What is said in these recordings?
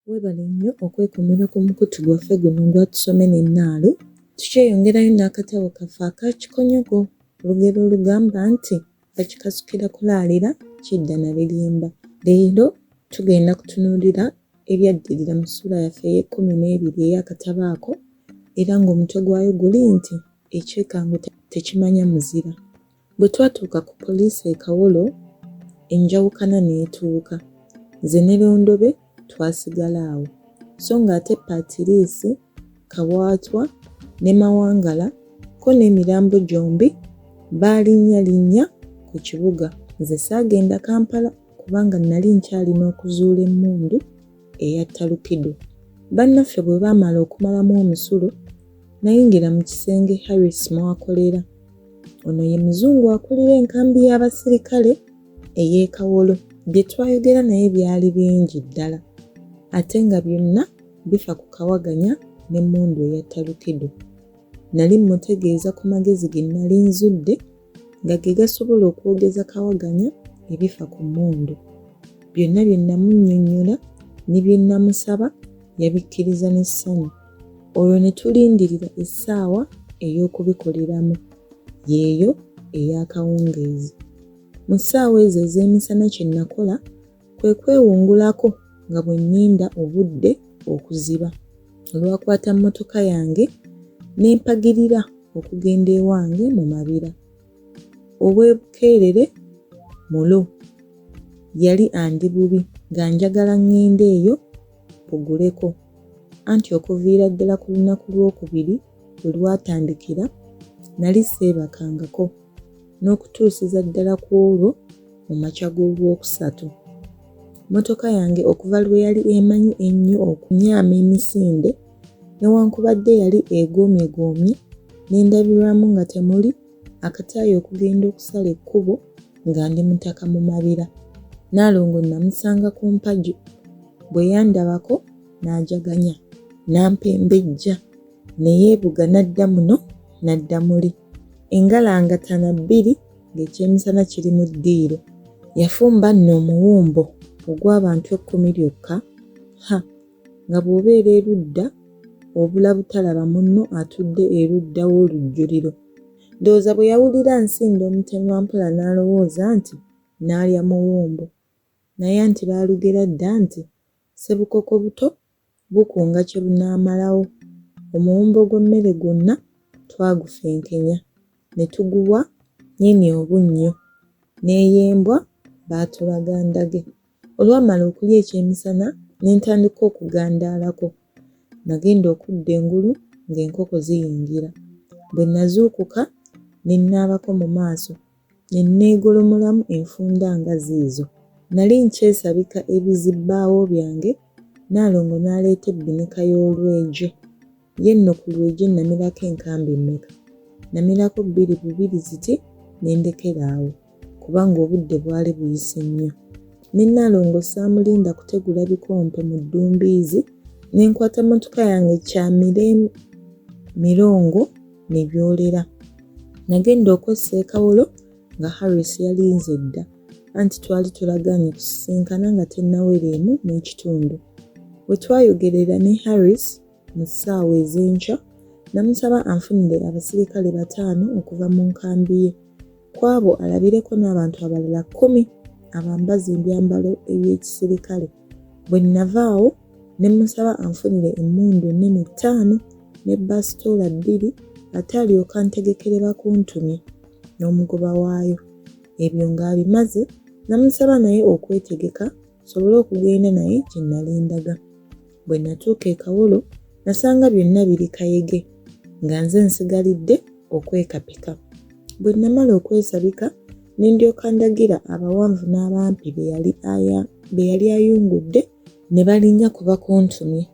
Weebale nnyo okwekuumira ku mukutu gwaffe guno ogwa Tusome ne Naalu. Tukyeyongerayo n'akatabo kaffe aka Kikonyogo, olugero olugamba nti bakikasukira kulaalira kidda na birimba. Leero tugenda kutunuulira ebyaddirira mu ssuula yaffe ey'ekkumi n'ebiri ey'akatabo ako era ng'omutwe gwayo guli nti Ekyekango tekimanya muzira. Bwe twatuuka ku poliisi e Kawolo, enjawukana n'etuuka. Nze ne Londobe twasigala awo, so ng'ate Paatiriisi, Kawaatwa ne Mawangala ko n'emirambo gyombi baalinnyalinnya ku kibuga. Nze saagenda Kampala kubanga nnali nkyalina okuzuula emmundu eyatta Lukido. Bannaffe bwe baamala okumalamu omusulo, nayingira mu kisenge Harris mw'akolera. Ono ye muzungu akulira enkambi y'abasirikale ey'e Kawolo. Bye twayogera naye byali bingi ddala ate nga byonna bifa ku Kawaganya n'emmundu eyatta Lukido. Nali mmutegeeza ku magezi ge nnali nzudde nga ge gasobola okwogeza Kawaganya ebifa ku mmundu. Byonna bye nnamunnyonnyola ne bye nnamusaba yabikkiriza n'essanyu. Olwo ne tulindirira essaawa ey'okubikoleramu, y'eyo ey'akawungeezi. Mu ssaawa ezo ez'emisana kye nnakola kwe kwewungulako nga bwe nninda obudde okuziba. Olwakwata mmotoka yange ne mpagirira okugenda ewange mu Mabira. Ow'e Bukeerere Mulo yali andi bubi ng'anjagala ŋŋende eyo mpuguleko. Anti okuviira ddala ku lunaku lw'okubiri we lwatandikira nali seebakangako n'okutuusiza ddala ku olwo mu makya g'olwokusatu. Mmotoka yange okuva lwe yali emanyi ennyo okunyaama emisinde, newankubadde yali egoomyegoomye n'endabirwamu nga temuli akataayi okugenda okusala ekkubo nga ndi mutaka mu Mabira. Nnaalongo nnamusanga ku mpagi. Bwe yandabako n'ajaganya, n'ampembejja ne yeebuga n'adda muno n'adda muli. Engalangatana bbiri ng'ekyemisana kiri mu ddiiro. Yafumba nno omuwumbo ogw'abantu ekkumi lyokka? Ha! Nga bw'obeera erudda obula butalaba munno atudde erudda w'olujjuliro. Ndowooza bwe yawulira nsinda omutemampola n'alowooza nti nnaalya muwumbo. Naye anti baalugera dda nti Ssebukoko buto bukunga kye bunaamalawo. Omuwumbo gw'emmere gwonna twagufenkenya ne tuguwa nnyini obunnyo n'ey'embwa baatulaga ndage. Olwamala okulya ekyemisana ne ntandika okugandaalako. Nagenda okudda engulu ng'enkoko ziyingira. Bwe nazuukuka ne nnaabako mu maaso ne nneegolomolamu enfunda nga ziizo. Nali nkyesabika ebizibbaawo byange, Nnaalongo n'aleeta ebbinika y'olweje. Ye nno ku lweje nnamirako enkambi mmeka? Nnamirako bbiri bubiri ziti ne ndekera awo kubanga obudde bwali buyise nnyo. Ne Nnaalongo saamulinda kutegula bikompe mu ddumbiizi ne nkwata mmotoka yange kyamire mirongo ne byolera. Nagenda okwessa e Kawolo nga Harris yalinze dda anti twali tulagaanye kusisinkana nga tennawera emu n'ekitundu. We twayogerera ne Harris mu ssaawa ez'enkya, namusaba anfunire abasirikale bataano okuva mu nkambi ye. Ku abo alabireko n'abantu abalala kkumi abambaze ebyambalo eby'ekisirikale. Bwe nnava awo ne mmusaba anfunire emmundu ennene ttaano ne bbasitoola bbiri ate alyoke antegekere bakuntumye n'omugoba waayo. Ebyo ng'abimaze namusaba naye okwetegeka nsobole okugenda naye gye nnali ndaga. Bwe natuuka e Kawolo nasanga byonna biri kayege nga nze nsigalidde okwekapika. Bwe namala okwesabika ne ndyoka ndagira abawanvu n'abampi be yali ayungudde ne balinnya ku bakuntumye.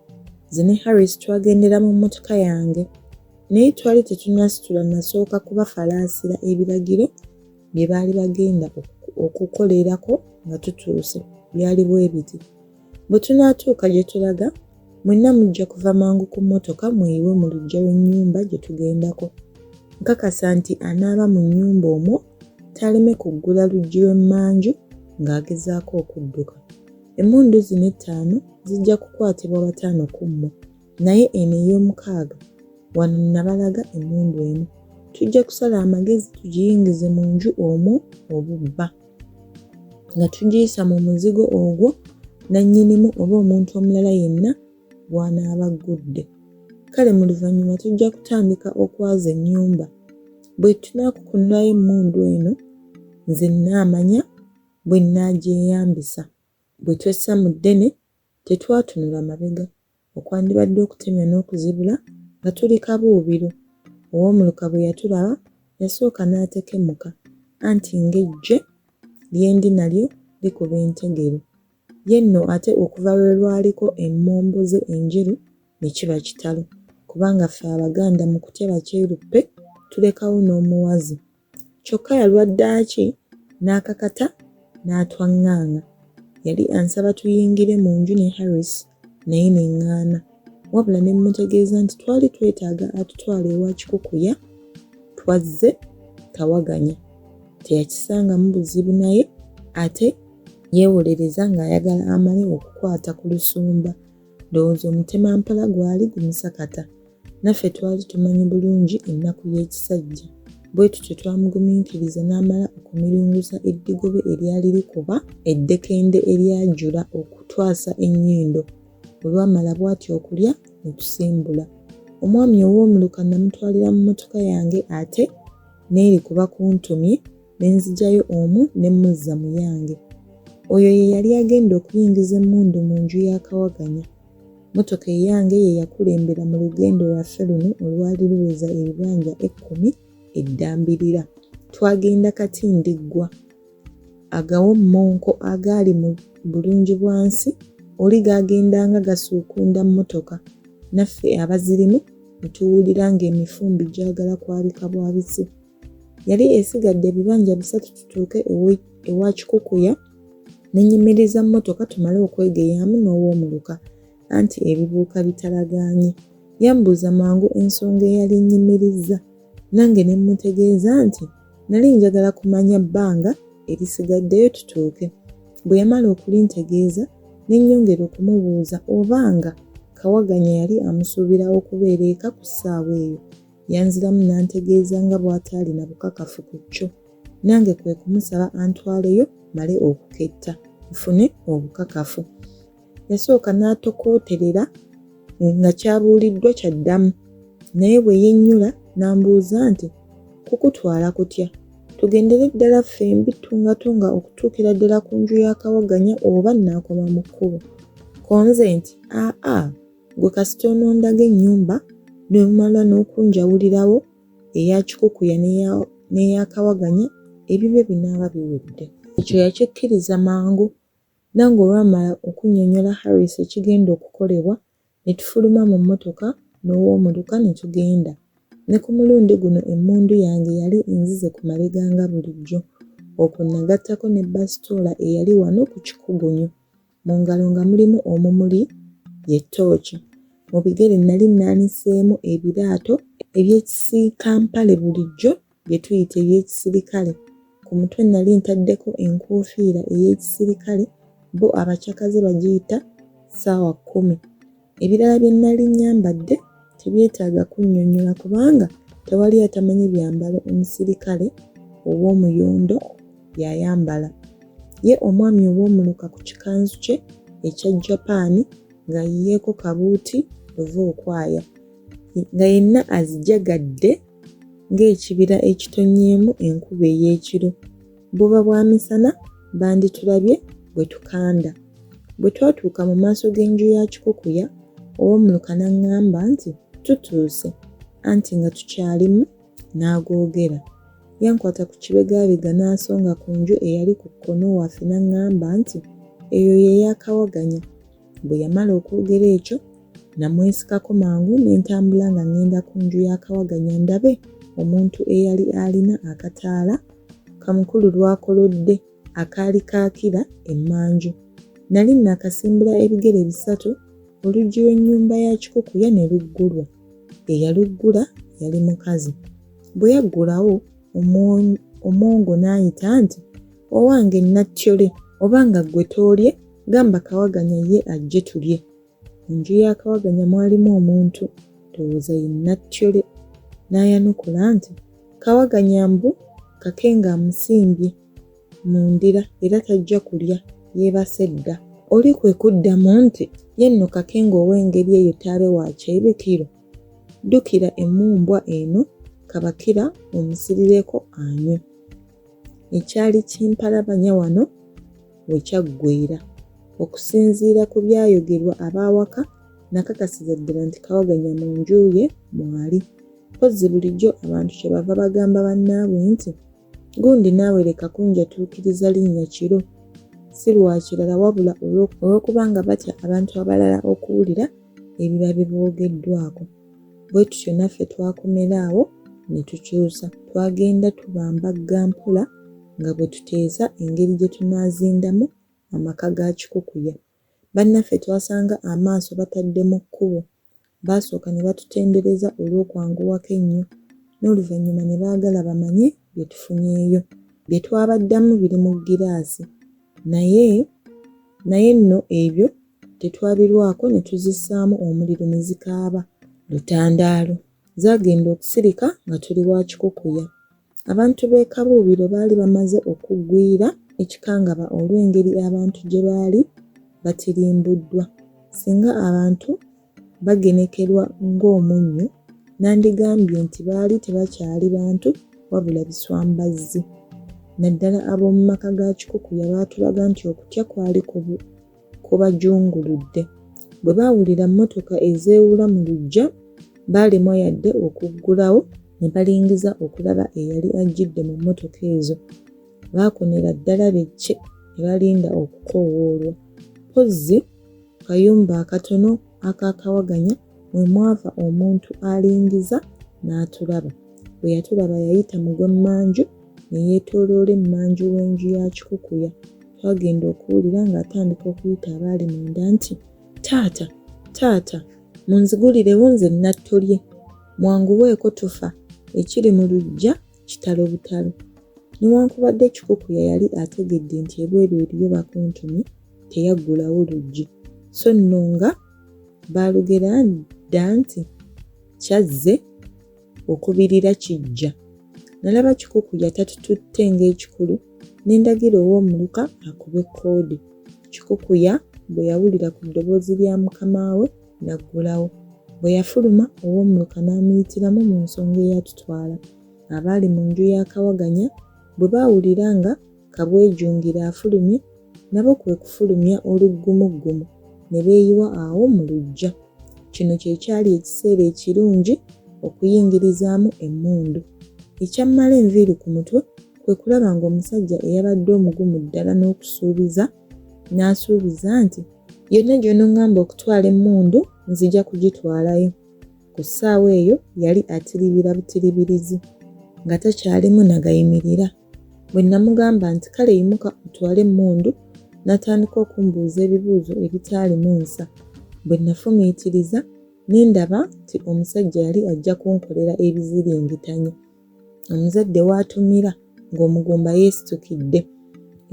Nze ne Harris twagendera mu mmotoka yange naye twali tetunnasitula nasooka kubafalaasira ebiragiro bye baali bagenda okukolerako nga tutuuse. Byali bwe biti. Bwe tunaatuuka gye tulaga, mwenna mujja kuva mangu ku mmotoka mweyiwe mu luggya lw'ennyumba gye tugendako. Nkakasa nti anaaba mu nnyumba omwo taaleme kuggula luggi lw'emmanju ng'agezaako okudduka. Emmundu zino ettaano zijja kukwatibwa bataano ku mmwe, naye eno ey'omukaaga, wano nnabalaga emmundu emu, tujja kusala amagezi tugiyingize mu nju omwo obubba, nga tugiyisa mu muzigo ogwo nnannyinimu oba omuntu omulala yenna gw'anaaba aggudde. Kale mu luvannyuma tujja kutandika okwaza ennyumba. Bwe tunaakukunulayo emmundu eno nze nnaamanya bwe nnaagyeyambisa. Bwe twessa mu ddene, tetwatunula mabega, okwandibadde okutemya n'okuzibula nga tuli kabuubiro. Owoomuluka bwe yatulaba yasooka n'atekemuka anti ng'eggye lye ndi nalyo likuba entegeru. Ye nno ate okuva lwe lwaliko emmomboze enjeru ne kiba kitalo, kubanga ffe Abaganda mu kutya bakyeruppe tulekawo n'omuwazi. Kyokka yalwa ddaaki n'akakata n'atwaŋŋanga. Yali ansaba tuyingire mu nju ne Harris naye ne ŋŋaana. Wabula ne mmutegeeza nti twali twetaaga atutwale ewa Kikukuya twazze Kawaganya. Teyakisangamu buzibu naye ate yeewolereza ng'ayagala amale okukwata ku lusumba. Ndowooza omutemampola gwali gumusakata. Naffe twali tumanyi bulungi ennaku y'ekisajja. Bwe tutyo twamugumiikiriza n'amala okumirungusa eddigobe eryali likuba eddekende eryajula okutwasa ennyindo. Olwamala bw'atyo okulya ne tusimbula. Omwami ow'omuluka namutwalira mu mmotoka yange ate n'eri ku bakuntumye ne nzigyayo omu ne mmuzza mu yange. Oyo ye yali agenda okuyingiza emmundu mu nju ya Kawaganya. Mmotoka eyange ye yakulembera mu lugendo lwaffe luno olwali luweza ebibanja ekkumi eddambirira. Twagenda Katindiggwa. Agawommonko agaali mu bulungibwansi oli gaagendanga gasuukunda mmotoka, naffe abazirimu ne tuwulira ng'emifumbi gyagala kwabika bwabisi. Yali esigadde ebibanja bisatu tutuuke ewa Kikukuya ne nnyimiriza mmotoka tumale okwegeyaamu n'owoomuluka anti ebibuuka bitalagaanye. Yambuuza mangu ensonga eyali ennyimirizza nange ne mmutegeeza nti nali njagala kumanya bbanga erisigaddeyo tutuuke. Bwe yamala okulintegeeza ne nnyongera okumubuuza oba nga Kawaganya yali amusuubira okubeera eka ku ssaawa eyo. Yanziramu n'antegeeza nga bw'ataalina bukakafu ku kyo, nange kwe kumusaba antwaleyo mmale okuketta nfune obukakafu. Yasooka n'atokooterera nga ky'abuuliddwa ky'addamu, naye bwe yennyula n'ambuuza nti, Kukutwala kutya? Tugendere ddala ffembi ttungatunga okutuukira ddala ku nju ya Kawaganya oba nnaakoma mu kkubo? Ko nze nti, Aa, Ggwe kasita onondaga ennyumba n'omala n'okunjawulirawo eya Kikukuya n'eya Kawaganya ebibyo binaaba biwedde. Ekyo yakikkiriza mangu. Nange olwamala okunnyonnyola Harris ekigenda okukolebwa ne tufuluma mu mmotoka n'owoomuluka ne tugenda. Ne ku mulundi guno emmundu yange yali enzize ku mabega nga bulijjo. Okwo nagattako ne bbasitoola eyali wano ku kikugunyu. Mu ngalo nga mulimu omumuli, ye ttooci. Mu bigere nnali nnaaniseemu ebiraato eby'ekisiikampale bulijjo bye tuyita eby'ekisirikale. Ku mutwe nnali ntaddeko enkuufiira ey'ekisirikale bo abacakaze bagiyita ssaawakkumi. Ebirala bye nnali nnyambadde tebyetaaga kunnyonnyola kubanga tewali atamanyi byambalo omusirikale ow'omuyondo by'ayambala. Ye omwami ow'omuluka ku kikanzu kye ekya Japaani ng'ayiyeeko kabuuti luva okwaya, nga yenna azijagadde ng'ekibira ekitonnyeemu enkuba ey'ekiro. Buba bwa misana banditulabye bwe tukanda. Bwe twatuuka mu maaso g'enju ya Kikukuya, ow'omuluka n'aŋŋamba nti tutuuse, anti nga tukyalimu n'agoogera. Yankwata ku kibegaabega n'asonga ku nju eyali ku kkono waffe n'aŋŋamba nti eyo ye ya Kawaganya. Bwe yamala okwogera ekyo, namwesikako mangu ne ntambula nga ŋŋenda ku nju ya Kawaganya ndabe omuntu eyali alina akataala kamukulu lw'akolodde akaali kaakira emmanju. Nali nnaakasimbula ebigere bisatu, oluggi lw'ennyumba ya Kikukuya ne luggulwa. Eyaluggula yali mukazi. Bwe yaggulawo, omwongo n'ayita nti, Owange Nattyole, oba nga ggwe toolye, Gamba Kawaganya ye ajje tulye. Mu nju ya Kawaganya mwalimu omuntu, ndowooza ye Nattyole, n'ayanukula nti, Kawaganya mbu Kakenge amusimbye mu ndira era tajja kulya, yeebase dda. Oli kwe kuddamu nti, Ye nno Kakenge ow'engeri eyo taabe wa kyebikiro? Ddukira emmumbwa eno Kabakira omusirireko anywe. Ekyali kimpalabanya wano we kyaggweera. Okusinziira ku byayogerwa ab'awaka nakakasiza ddala nti Kawaganya mu nju ye mwali. Mpozzi bulijjo abantu kye bava bagamba bannaabwe nti, Gundi naawe leka kunjatuukiriza linnya kiro. Si lwa kirala wabula olw'okuba nga batya abantu abalala okuwulira ebiba biboogeddwako. Bwe tutyo naffe twakomera awo ne tukyusa. Twagenda tubambagga mpola nga bwe tuteesa engeri gye tunaazindamu amaka ga Kikukuya. Bannaffe twasanga amaaso batadde mu kkubo. Baasooka ne batutendereza olw'okwanguwako ennyo n'oluvannyuma ne baagala bamanye bye tufunyeeyo. Bye twabaddamu biri mu ggiraasi naye naye nno ebyo tetwabirwako ne tuzissaamu omuliro ne zikaaba lutandaalo. Zaagenda okusirika nga tuli wa Kikukuya. Abantu b'e Kabuubiro baali bamaze okugwira ekikangabwa olw'engeri abantu gye baali batirimbuddwa. Singa abantu bagenekerwa ng'omunnyo, nandigambye nti baali tebakyali bantu wabula biswambazzi. Naddala ab'omu maka ga Kikukuya baatulaga nti okutya kwali kubajunguludde. Bwe baawulira mmotoka ezeewula mu luggya, baalemwa yadde okuggulawo ne balingiza okulaba eyali ajjidde mu mmotoka ezo. Baakonera ddala be cce ne balinda okukoowoolwa. Mpozzi ku kayumba akatono aka Kawaganya mwe mwava omuntu alingiza n'atulaba. Bwe yatulaba yayita mu gw'emmanju ne yeetooloola emmanju w'enju ya Kikukuya. Twagenda okuwulira ng'atandika okuyita abaali munda nti, Taata! Taata! Munzigulirewo nze Nattolye! Mwanguweeko tufa! Ekiri mu luggya kitalo butalo. Newankubadde Kikukuya yali ategedde nti ebweru eriyo bakuntumye, teyaggulawo luggi. So nno nga baalugera dda nti Kyazze okubirira kijja. Nalaba Kikukuya tatututte ng'ekikulu ne ndagira ow'omuluka akube kkoodi. Kikukuya bwe yawulira ku ddoboozi lya mukama we n'aggulawo. Bwe yafuluma, ow'omuluka n'amuyitiramu mu nsonga eyatutwala. Abaali mu nju ya Kawaganya bwe baawulira nga Kabwejungira afulumye nabo kwe kufulumya oluggumuggumu ne beeyiwa awo mu luggya. Kino kye kyali ekiseera ekirungi okuyingirizaamu emmundu. Ekyammala enviiri ku mutwe kwe kulaba ng'omusajja eyabadde omugumu ddala n'okusuubiza n'asuubiza nti, Yonna gy'onoŋŋamba okutwala emmundu nzija kugitwalayo. Ku ssaawa eyo yali atiribira butiribirizi nga takyalimu na gayimirira. Bwe nnamugamba nti kale yimuka otwale emmundu n'atandika okumbuuza ebibuuzo ebitaalimu nsa. Bwe nnafumiitiriza ne ndaba nti omusajja yali ajja kunkolera ebiziringitanyo. Omuzadde w'atumira ng'omugumba yeesitukidde.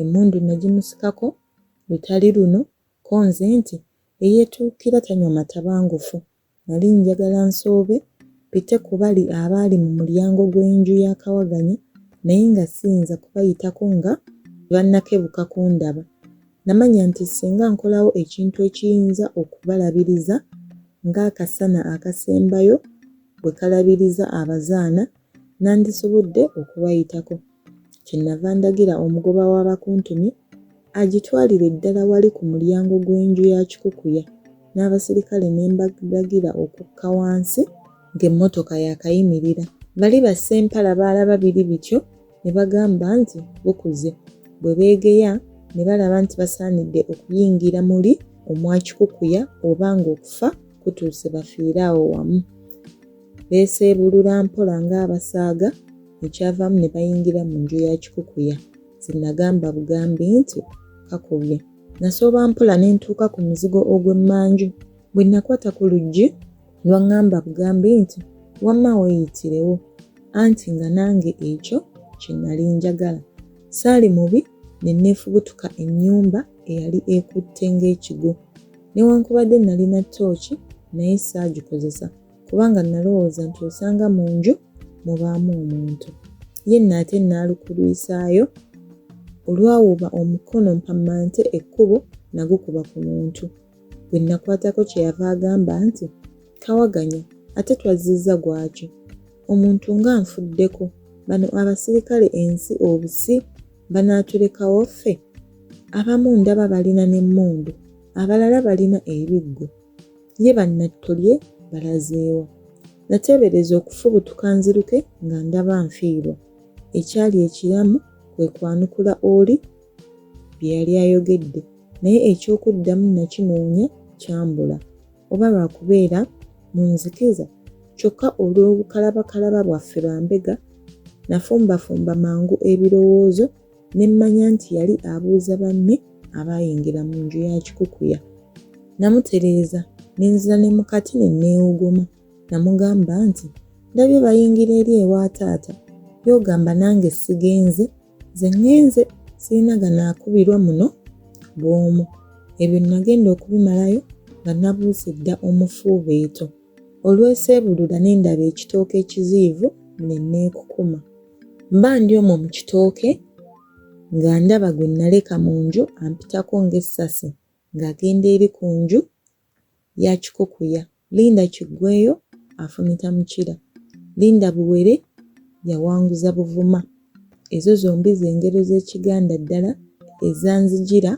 Emmundu nnagimusikako lutali luno ko nze nti eyeetuukira tanywa matabangufu. Nali njagala nsoobe mpite ku bali abaali mu mulyango gw'enju ya Kawaganya naye nga siyinza kubayitako nga tebannakebuka kundaba. Namanya nti singa nkolawo ekintu ekiyinza okubalabiriza ng'akasana akasembayo bwe kalabiriza abazaana, nandisobodde okubayitako. Kye nnava ndagira omugoba wa Bakuntumye agitwalire ddala wali ku mulyango gw'enju ya Kikukuya n'abaserikale ne mbalagira okukka wansi ng'emmotoka yaakayimirira. Bali ba Ssempala baalaba biri bityo ne bagamba nti bukuze. Bwe beegeya ne balaba nti basaanidde okuyingira muli omwa Kikukuya oba ng'okufa kutuuse bafiire awo wamu. Beeseebulula mpola ng'abasaaga ekyavaamu ne bayingira mu nju ya Kikukuya. Nze nagamba bugambi nti kakubye. Nasooba mpola ne ntuuka ku muzigo ogw'emmanju. Bwe nakwata ku luggi lwaŋŋamba bugambi nti wamma weeyitirewo anti nga nange ekyo kye nali njagala. Saali mubi ne neefubutuka ennyumba eyali ekutte ng'ekigo. Newankubadde nalina ttooci naye saagikozesa kubanga nalowooza nti osanga mu nju mubaamu omuntu. Ye nno ate naalukulwisaayo, olwawuuba omukono mpammante ekkubo nagukuba ku muntu. Gwe nakwatako kye yava agamba nti, Kawaganya ate twazzizza gwaki? Omuntu nga nfuddeko, bano abasirikale ensi obusi banaatulekawo ffe? Abamu ndaba balina n'emmundu, abalala balina ebiggo. Ye bannattolye balaze wa? Nateebereza okufubutuka nziruke nga ndaba nfiirwa. Ekyali ekiramu kwe kwanukula oli bye yali ayogedde naye eky'okuddamu nakinoonya kyambula. Oba lwa kubeera mu nzikiza kyokka olw'obukalabakalaba bwaffe bambega, nafumbafumba mangu ebirowoozo ne mmanya nti yali abuuza banne abaayingira mu nju ya Kikukuya. Namutereeza ne nzira ne mu kati ne neewogoma. Namugamba nti, Ndabye bayingira eri ewa taata, by'ogamba nange sigenze? Nze ŋŋenze sirina ganaakubirwa muno bw'omu. Ebyo nagenda okubimalayo nga nabuuse dda omufuubeeto. Olweseebulula ne ndaba ekitooke ekiziyivu ne neekukuma. Mba ndi omwo mu kitooke nga ndaba gwe naleka mu nju ampitako ng'essasi ng'agenda eri ku nju ya Kikukuya. Linda kiggweeyo afumita mukira. Linda buwere yawanguza Buvuma. Ezo zombi ze ngero z'Ekiganda ddala ezanzijira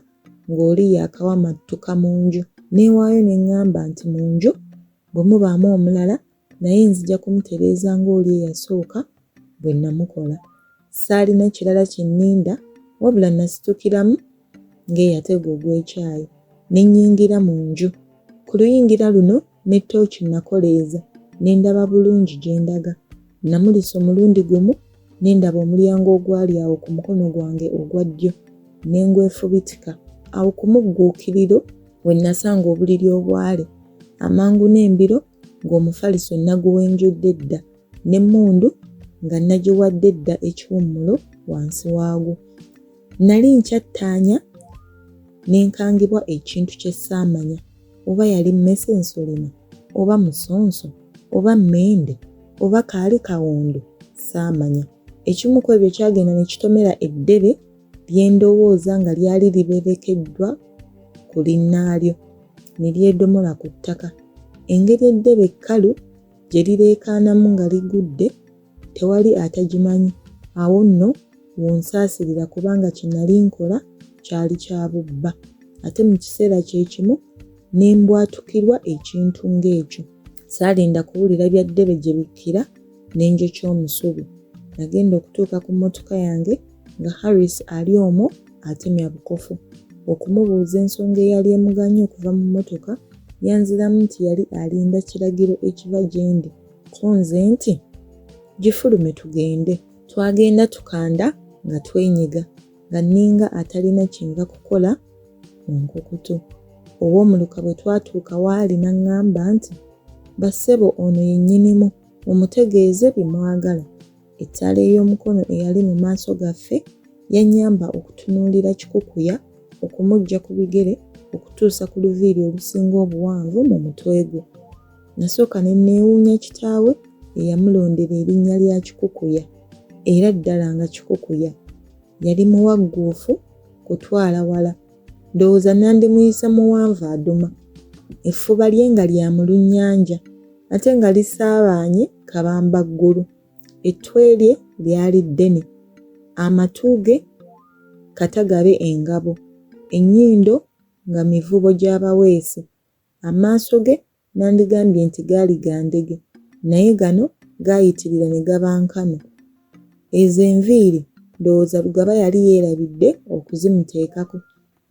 ng'oli yaakawamattuka mu nju. Nneewaayo ne ŋŋamba nti mu nju bwe mubaamu omulala naye nzija kumutereeza ng'oli eyasooka bwe namukola. Saalina kirala kye nninda wabula nasitukiramu ng'eyatega ogw'ekyayi ne nnyingira mu nju. Ku luyingira luno ne ttooci nnakoleeza ne ndaba bulungi gye ndaga. Nnamulisa omulundi gumu ne ndaba omulyango ogwali awo ku mukono gwange ogwa ddyo ne ngwefubitika. Awo ku mugguukiriro we nnasanga obuliri obwale. Amangu n'embiro ng'omufaliso nnaguwenjudde dda n'emmundu nga nnagiwadde dda ekiwummulo wansi waagwo. Nnali nkyattaanya ne nkangibwa ekintu kye ssaamanya oba yali mmese nsolima oba musonso oba mmende oba kaali kawundu ssaamanya. Ekimu ku ebyo kyagenda ne kitomera eddebe lye ndowooza nga lyali liberekeddwa ku linnaalyo ne lyedomola ku ttaka. Engeri eddebe ekkalu gye lireekaanamu nga ligudde tewali atagimanyi. Awo nno w'onsaasirira kubanga kye nali nkola kyali kya bubba ate mu kiseera kye kimu ne mbwatukirwa ekintu ng'ekyo. Saalinda kuwulira bya ddebe gye bikkira ne njokya omusubi. Nagenda okutuuka ku mmotoka yange nga Harris ali omwo atemya bukofu. Okumubuuza ensonga eyali emugaanye okuva mu mmotoka, yanziramu nti yali alinda kiragiro ekiva gye ndi ko nze nti, Gifulume tugende. Twagenda tukanda nga twenyiga nga nninga atalina kye nva kukola mu nkukutu. Ow'omuluka bwe twatuuka w'ali n'aŋŋamba nti, Bassebo ono ye nnyinimu mumutegeeze bye mwagala. Ettaala ey'omukono eyali mu maaso gaffe yannyamba okutunuulira Kikukuya okumuggya ku bigere okutuusa ku luviiri olusinga obuwanvu mu mutwe gwe. Nasooka ne nneewuunya kitaawe eyamulondera erinnya lya Kikukuya era ddala nga Kikukuya. Yali muwagguufu kutwala wala. Ndowooza nandimuyise muwanvu aduma. Effuba lye nga lya mulunnyanja ate nga lisaabaanye kabambaggulu. Ettwe lye lyali ddene, amatu ge kata gabe engabo, ennyindo nga mivubo gya baweesi. Amaaso ge nandigambye nti gaali ga ndege naye gano gaayitirira ne gaba nkanu. Ezo enviiri ndowooza Lugaba yali yeerabidde okuzimuteekako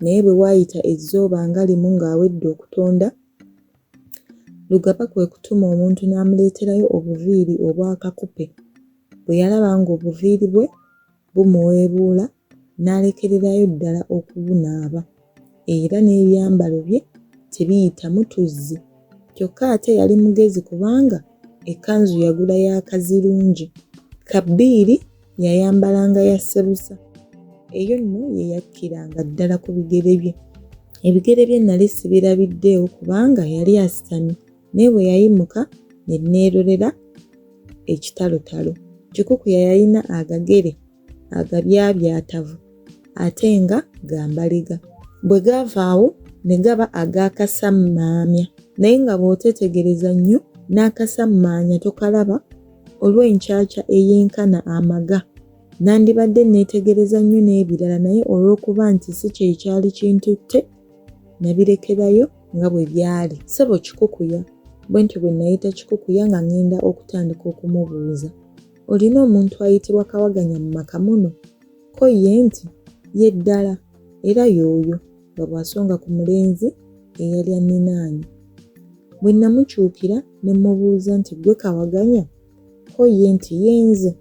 naye bwe waayita ezzooba nga limu ng'awedde okutonda, Lugaba kwe kutuma omuntu n'amuleeterayo obuviiri obwa kakupe. Bwe yalaba ng'obuviiri bwe bumuweebuula n'alekererayo ddala okubunaaba era n'ebyambalo bye tebiyitamu tuzzi. Kyokka ate yali mugezi kubanga ekkanzu yagula ya kazirungi. Kabbiiri yayambalanga ya ssebusa. Eyo nno ye yakkiranga ddala ku bigere bye. Ebigere bye nnali sibirabiddeewo kubanga yali asitamye naye bwe yayimuka ne neerolera ekitalotalo. Kikukuya yalina agagere agabyabyatavu ate nga ga mbaliga. Bwe gaava awo ne gaba ag'akasammaamya naye nga bw'oteetegereza nnyo n'akasammaanya tokalaba olw'enkyakya eyenkana amaga. Nandibadde nneetegereza nnyo n'ebirala naye olw'okuba nti si kye kyali kintutte nabirekerayo nga bwe byali. Ssebo Kikukuya, bwentyo bwe nnayita Kikukuya nga ng'enda okutandika okumubuuza. Olina omuntu ayitibwa Kawaganya mu maka muno? Ko ye nti, Ye ddala, era y'oyo, nga bw'asonga ku mulenzi eyali anninaanye. Bwe nnamukyukira ne mmubuuza nti, Ggwe Kawaganya? Ko ye nti, Ye nze.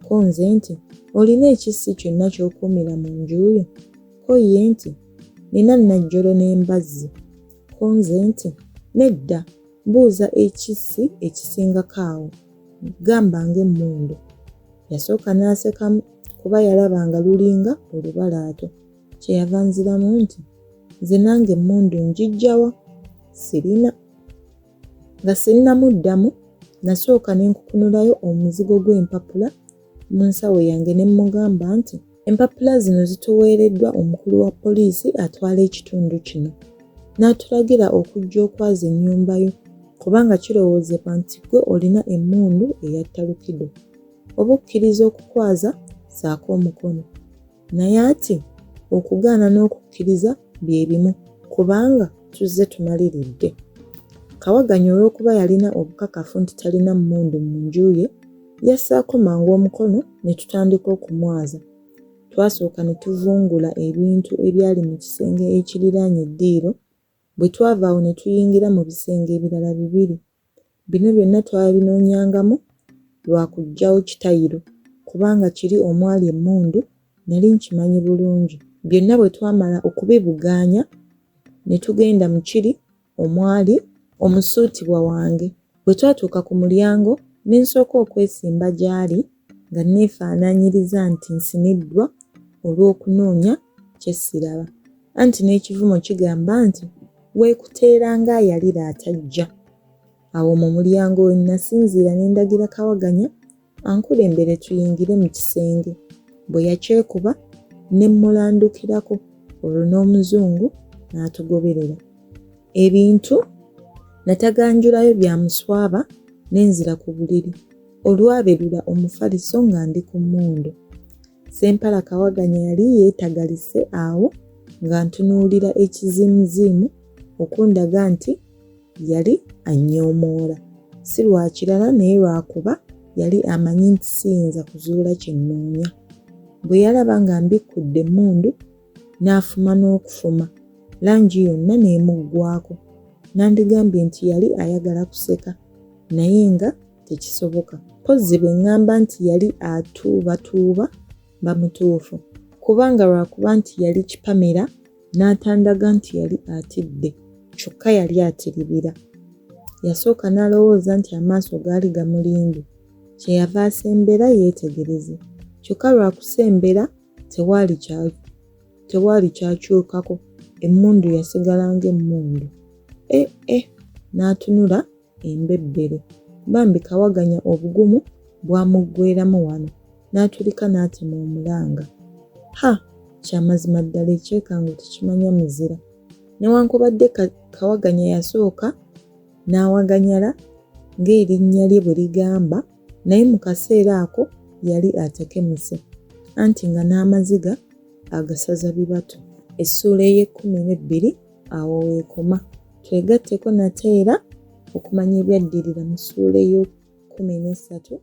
Ko nze nti, Olina ekissi kyonna ky'okuumira mu nju yo? Ko ye nti, Nnina Nnajjolo n'embazzi. Ko nze nti, Nedda, mbuuza ekissi ekisingako awo, gamba ng'emmundu. Yasooka n'asekamu kuba yalaba nga lulinga olubalaato. Kye yava anziramu nti, Nze nange emmundu ngiggya wa? Sirina. Nga sinnamuddamu, nasooka ne nkukunulayo omuzigo gw'empapula mu nsawo yange ne mmugamba nti, Empapula zino zituweereddwa omukulu wa poliisi atwala ekitundu kino n'atulagira okujja okwaza ennyumba yo kubanga kirowoozebwa nti ggwe olina emmundu eyatta Lukido. Oba okkiriza okukwaza ssaako omukono. Naye ati okugaana n'okukkiriza bye bimu kubanga tuzze tumaliridde. Kawaganya olw'okuba yalina obukakafu nti talina mmundu mu nju ye, yassaako mangu omukono ne tutandika okumwaza. Twasooka ne tuvungula ebintu ebyali mu kisenge ekiriraanye eddiiro, bwe twava awo ne tuyingira mu bisenge ebirala bibiri. Bino byonna twabinoonyangamu lwa kuggyawo kitayiro kubanga kiri omwali emmundu nali nkimanyi bulungi. Byonna bwe twamala okubibugaanya ne tugenda mu kiri omwali omusuutibwa wange. Bwe twatuuka ku mulyango ne nsooka okwesimba gy'ali nga nneefaanaanyiriza nti nsiniddwa olw'okunoonya kye siraba. Anti n'ekivumo kigamba nti weekuteera ng'ayalira atajja. Awo mu mulyango we nnasinziira ne ndagira Kawaganya ankulembere tuyingire mu kisenge. Bwe yakyekuba ne mmulandukirako olwo n'Omuzungu n'atugoberera. Ebintu nataganjulayo bya muswaba ne nzira ku buliri olwaberula omufaliso nga ndi ku mmundu. Ssempala Kawaganya yali yeetagalise awo ng'antunuulira ekiziimuziimu okundaga nti yali annyoomoola, si lwa kirala naye lwakuba yali amanyi nti siyinza kuzuula kye nnoonya. Bwe yalaba nga mbikkudde emmundu n'afuma n'okufuma, langi yonna n'emuggwaako. Nandigambye nti yali ayagala kuseka naye nga tekisoboka. Mpozzi bwe ŋŋamba nti yali atuubatuuba mba mutuufu, kubanga lwakuba nti yali kipamira n'atandaga nti yali atidde, kyokka yali atiribira. Yasooka n'alowooza nti amaaso gaali gamulimbye, kye yava asembera yeetegereze. Kyokka lwa kusembera tewaali kya tewaali kyakyukako, emmundu yasigala ng'emmundu. Eh eh, n'atunula embebbere. Bambi Kawaganya obugumu bwamuggweeramu wano n'atulika n'atema omulanga. Ha! Kya mazima ddala ekyekango tekimanya muzira. Newankubadde Kawaganya yasooka n'awaganyala ng'erinnya lye bwe ligamba, naye mu kaseera ako yali atekemuse, anti nga n'amaziga agasaza bibatu. Essuula ey'ekkumi n'ebbiri awo w'ekoma. Twegatteko nate era okumanya ebyaddirira mu ssuula ey'ekkumin'essatu.